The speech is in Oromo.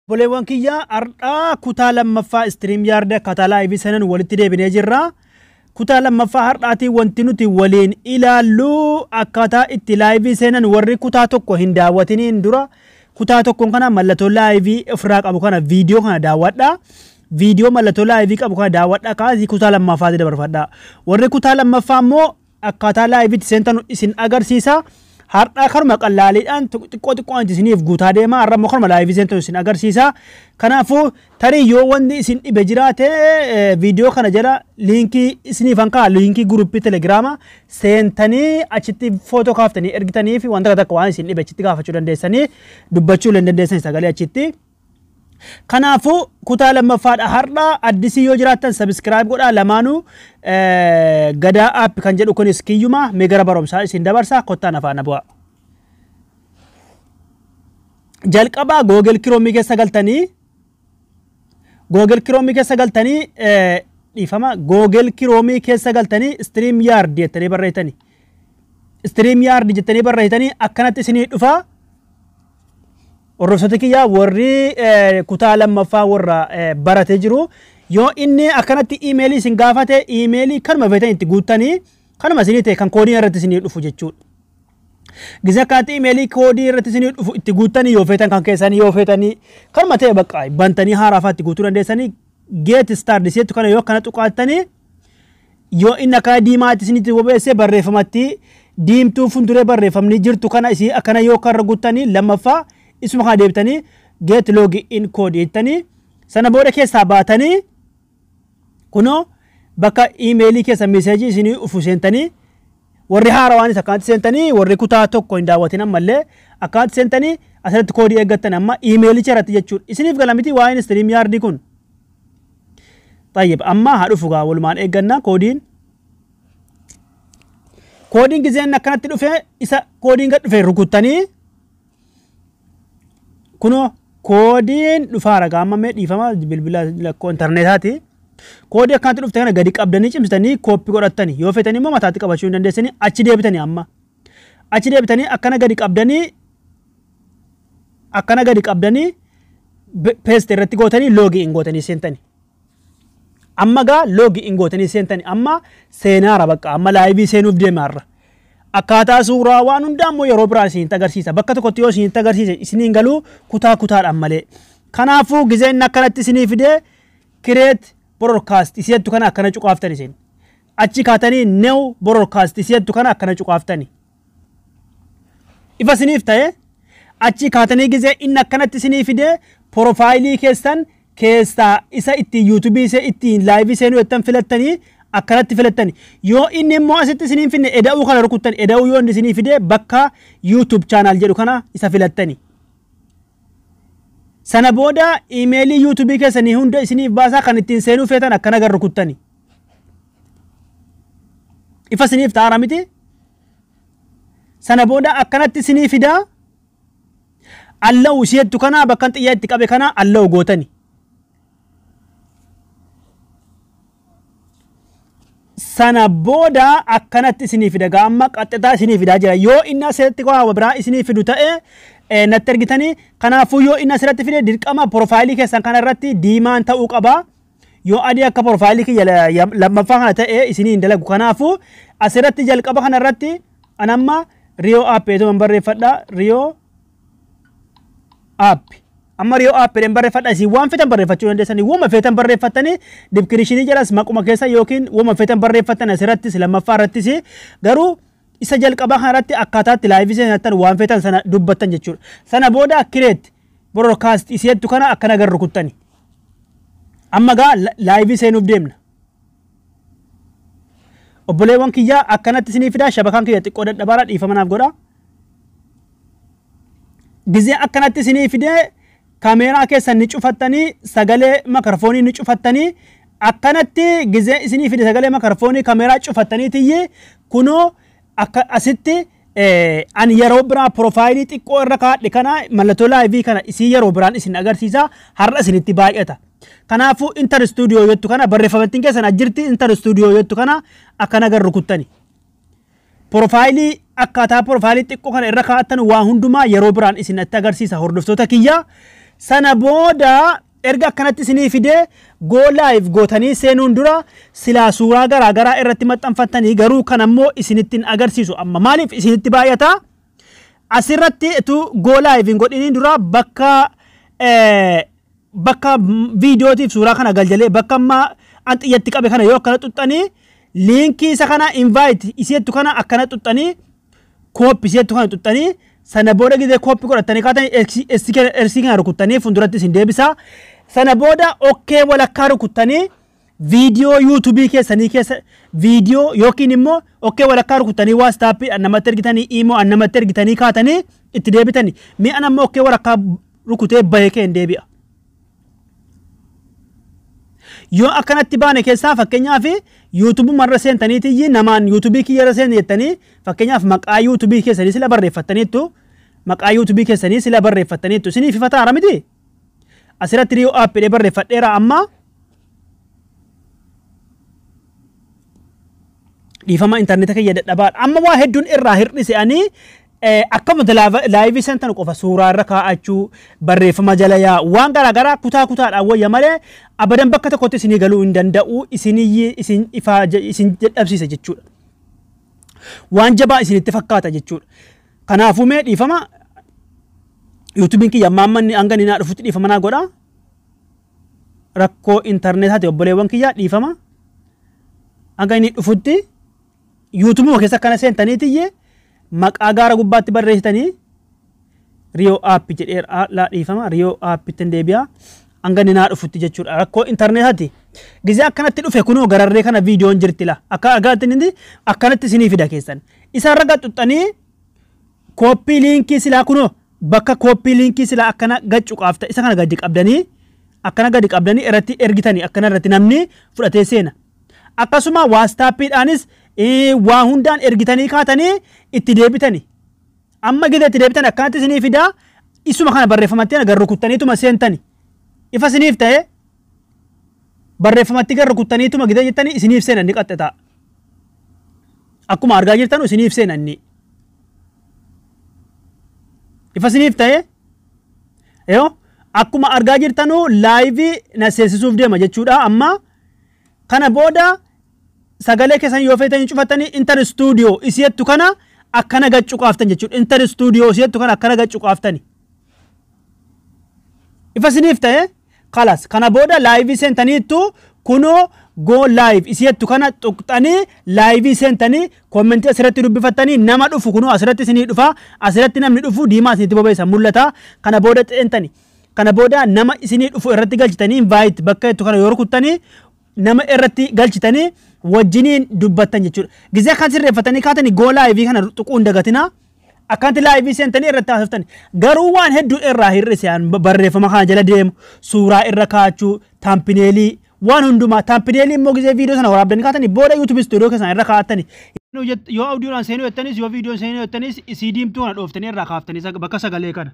Obboleewwan kiyyaa, har'aa kutaa lammaffaa StreamYard akkaataa live seenan walitti deebinee jirra. Kutaa lammaffaa har'aatiin wanti nuti waliin ilaallu akkaataa itti live seenan. Warri kutaa tokko hin daawwatiniin dura kutaa tokkoon kana mallattoo live ofirraa qabu kana viidiyoo kana daawwadha. Viidiyoo mallattoo live qabu kana daawwadha, kaasii kutaa lammaffaatti dabarfadha. Warri kutaa lammaffaa immoo akkaataa liveitti seentan isin agarsiisa. Har'aa karuma qallaaliidhaan xiqqoo xiqqoon isiniif guutaa deema. Har'a immoo karuma live seentan isin agarsiisa. Kanaafuu tarii yoo wanti isin dhibe jiraate, viidiyoo kana jala link isiniif hankaa, link group Telegram seentanii achitti footoo kaaftanii ergitanii fi wanta takka waan isin dhibe achitti gaafachuu dandeessanii, dubbachuu illee dandeessanii sagalee achitti. Kanaafuu kutaa lammaffaadha har'a. Addisii yoo jiraattan subscribe godhaa. Lamaanuu Gadaa App kan jedhu kunis kiyyuma. Mee gara barumsaa isin dabarsa, kottaan afaan bu'a. Jalqabaa Google Chrome keessa galtanii, Google Chrome keessa galtanii, dhiifama, Google Chrome keessa galtanii StreamYard jettanii barreessitanii. StreamYard jettanii barreessitanii akkanatti isinii dhufaa. Hordoftoota kiyyaa, warri kutaa lammaffaa warra baratee jiru, yoo inni akkanatti email isin gaafate, email kanuma feetan itti guuttanii, kanuma isinii ta'e kan koodii irratti isinii dhufu jechuudha. Gizee akkanatti email koodii irratti isinii dhufu itti guuttanii, yoo feetan kan keessanii, yoo feetanii kanuma ta'e bakka bantanii haaraa itti guutuu dandeessanii. Get started jettu kana yoo akkana tuqaattanii, yoo inni akkana diimaatti isinitti bobeesse, barreeffamatti diimtuu fuulduree barreeffamni jirtu kana isii akkana yoo karra guuttanii, lammaffaa isuma kana deebitanii get log in code jettanii, sana booda keessaa baatanii kunoo bakka email keessa message isinii dhufu seentanii, warri haarawaanis akkanatti seentanii, warri kutaa tokko hin daawwatin ammallee akkanatti seentanii asirratti koodii eeggattan amma emailicha irratti jechuudha. Isiniif gala miti waa'een StreamYard kun? طيب, amma haa dhufu gaa, walumaan eeggannaa koodiin. Koodiin gizeen akkanatti dhufe, isa koodiin gad dhufe rukuttanii, kunoo koodiin dhufaara gaa. Amma mee dhiifama, bilbila lakkoo intarneetaati. Koodii akkanatti dhufte kana gadi qabdanii cimsitanii copy godhattanii, yoo feetanii immoo mataatti qabachuu hin dandeessanii, achi deebitanii, amma achi deebitanii akkana gadi qabdanii, akkana gadi qabdanii paste irratti gootanii login gootanii seentanii. Amma gaa login gootanii seentanii, amma seenaara bakka amma live seenuuf deemaarra. Akkaataa suuraa waan hundaa immoo yeroo biraa isinitti agarsiisa. Bakka tokkotti yoo isinitti agarsiise isiniin galuu, kutaa kutaadhaan malee. Kanaafuu gizeen akkanatti isinii fidee, create broadcast isiettu kana akkana cuqaaftan isin. Achi kaatanii new broadcast isiettu kana akkana cuqaaftani. Ifa isiniif ta'e, achi kaatanii gizee inni akkanatti isinii fidee, profile keessan keessaa isa ittiin YouTube isa ittiin live seenuu jettan filattanii akkanatti filattani. Yoo inni immoo asitti isiniin finne, eda'uu kana rukuttan. Eda'uu yoo inni isinii fide, bakka YouTube channel jedhu kana isa filattani. Sana booda email YouTube keessanii hunda isiniif baasaa, kan ittiin seenuu feetan akkana gar rukuttani. Ifa isiniif ta'aara miti? Sana booda akkanatti isinii fidaa, allow isheettu kana bakka xiyyaa itti qabe kana allow gootani. Sana booda akkanatti isinii fida gaa, amma qaxxataa isinii fidaa jira. Yoo inni asirratti waa biraa isinii fidu ta'e natti argitanii. Kanaafuu yoo inni asirratti fide, dirqama profile keessan kana irratti diimaan ta'uu qaba. Yoo adii akka profile kiyya lammaffaa kana ta'e isinii hin dalagu. Kanaafuu asirratti jalqaba kana irratti anamma Riyoo App eetuma barreeffadha. Riyoo App. Amma Riyoo App jedheen barreeffadha. Isin waan feetan barreeffachuu dandeessanii, wama feetan barreeffattanii, description jalas maquma keessa yookiin wama feetan barreeffattan asirrattis lammaffaa irrattis, garuu isa jalqabaa kanarratti akkaataatti live seenattan waan feetan sana dubbattan jechuudha. Sana booda create broadcast isiettu kana akkana gar rukuttani. Amma gaa live seenuuf deemna. Obboleewwan kiyyaa, akkanatti isinii fidaa. Shabakaan kiyya xiqqoo dadhabaadha, dhiifama naaf godhaa. Gizee akkanatti isinii fidee, kaameeraa keessan ni cufattanii, sagalee microphone ni cufattanii. Akkanatti gizee isinii fide, sagalee microphone kaameeraa cufattanii tiyyi, kunoo akka asitti ani yeroo biraa profile xiqqoo irra kaadhe kana, mallattoo live kana isii yeroo biraan isin agarsiisa, har'a isinitti baay'ata. Kanaafuu enter studio jettu kana, barreeffamattiin keessan ajjirti, enter studio jettu kana akkana gar rukuttani. Profile, akkaataa profile xiqqoo kana irra kaa'attan waa hundumaa yeroo biraan isin itti agarsiisa, hordoftoota kiyya. Sana booda erga akkanatti isinii fidee, go live gootanii seenuun dura silaa suuraa garaa garaa irratti maxxanfattanii, garuu kan ammoo isinittiin agarsiisu amma, maaliif isinitti baay'ata? Asirratti utuu go live hin godhiniin dura bakka viidiyootiif suuraa kana galjalee, bakka amma an xiyyatti qabe kana yoo akkana xuxxanii, liinkii isa kana invite isiettu kana akkana xuxxanii, copy isiettu kana xuxxanii, sana booda gizee copy godhatanii kaatanii X kana rukuttanii fuulduratti isin deebisa. Sana booda okay walakkaa rukuttanii viidiyoo YouTubeii keessanii keessa viidiyoo yookiin immoo okay walakkaa rukuttanii WhatsAppii namatti ergitanii, imo namatti ergitanii kaatanii itti deebitanii. Mi'a ammoo okay walakkaa rukutee bahee kee hin deebi'a. Yoo akkanatti baane keessaa, fakkeenyaaf YouTubeuma seentaniitiyyi namaan YouTubeii kiyyarra seen jettanii, fakkeenyaaf maqaa YouTubeii keessanii sila barreeffattaniittu, maqaa YouTubeii keessanii sila barreeffattaniittu, isiniif ifataara miti. Asirratti Riyoo Appidhee barreeffadheera. Amma dhiifama, intarneeta kiyya dadhabaadha. Amma waa hedduun irraa hir'ise. Ani akkuma liveii seentan qofa suuraa irra kaa'achuu, barreeffama jala yaa, waan garaagaraa kutaa kutaadhaan wayya malee abadan bakka tokkotti isinii galuu hin danda'u, isinii isin ifaa isin dadhabsiisa jechuudha. Waan jabaa isinitti fakkaata jechuudha. Kanaafuu mee dhiifama, YouTubeiin kiyya ammaa amma hanga inni naa dhufutti dhiifama naa godha. Rakkoo intarneetaati, obboleewwan kiyya, dhiifama. Hanga inni dhufutti YouTubeuma keessa akkana seentaniitiyye maqaa gaara gubbaatti barreessitanii Riyoo App jedheera, laa dhiifama, Riyoo Appitti hin deebi'a. Hanga inni naa dhufutti jechuudha. Rakkoo intarneetaati. Gizee akkanatti dhufe kunoo gararree kana viidiyoon jirti la. Akka argaatti inni akkanatti isinii fida keessan. Isarra gaxuxxanii copy linkii silaa kunoo bakka copy linkii silaa akkana gaccu qaafta, isa kana gadi qabdanii, akkana gadi qabdanii irratti ergitanii, akkana irratti namni fudhatee seena. Akkasuma WhatsAppiidhaanis waa hundaan ergitanii kaatanii itti deebitanii. Amma gizee itti deebitan akkanatti isinii fidaa, isuma kana barreeffamatti gar rukuttaniituma seentani. Ifa isiniif ta'e, barreeffamatti gar rukuttaniituma gizee jettanii isiniif seenan ni qaxxataa. Akkuma argaa jirtan isiniif seenan ni. Ifa isiniif ta'e, yoo akkuma argaa jirtanu liveii na seensisuuf deema jechuudha. Amma kana booda sagalee keessan yoo feetanii cufattanii, enter studio isiettu kana akkana gaccu qaaftan jechuudha. Enter studio isiettu kana akkana gaccu qaaftani. Ifa isiniif ta'e, kalas kana booda liveii seentaniittu kunoo go live isiettu kana tuqxanii liveii seentanii commentii asirratti dubbifattanii, nama dhufu kunoo asirratti isinii dhufa, asirratti namni dhufu diimaa isinitti bobeessa mul'ata. Kana booda seentani. Kana booda nama isinii dhufu irratti galchitanii, invite bakka jettu kana yoo rukuttanii nama irratti galchitanii wajjiniin dubbattan jechuudha. Gizee kan sirreeffatanii kaatanii go liveii kana tuquu hin dagatinaa. Akkanatti liveii seentanii irratti haasoftan. Garuu waan hedduu irraa hir'ise, barreeffama kana jala deemu, suuraa irra kaa'achuu, thumbnailii, waan hundumaa. Thumbnailii immoo gizee viidiyoo sana waraabdanii kaatanii booda YouTube Studio keessan irra kaa'attani. Yoo audiyoodhaan seenuu jettanis, yoo viidiyoon seenuu jettanis, isii diimtuu kana dhooftanii irraa kaaftanii bakka sagalee kana.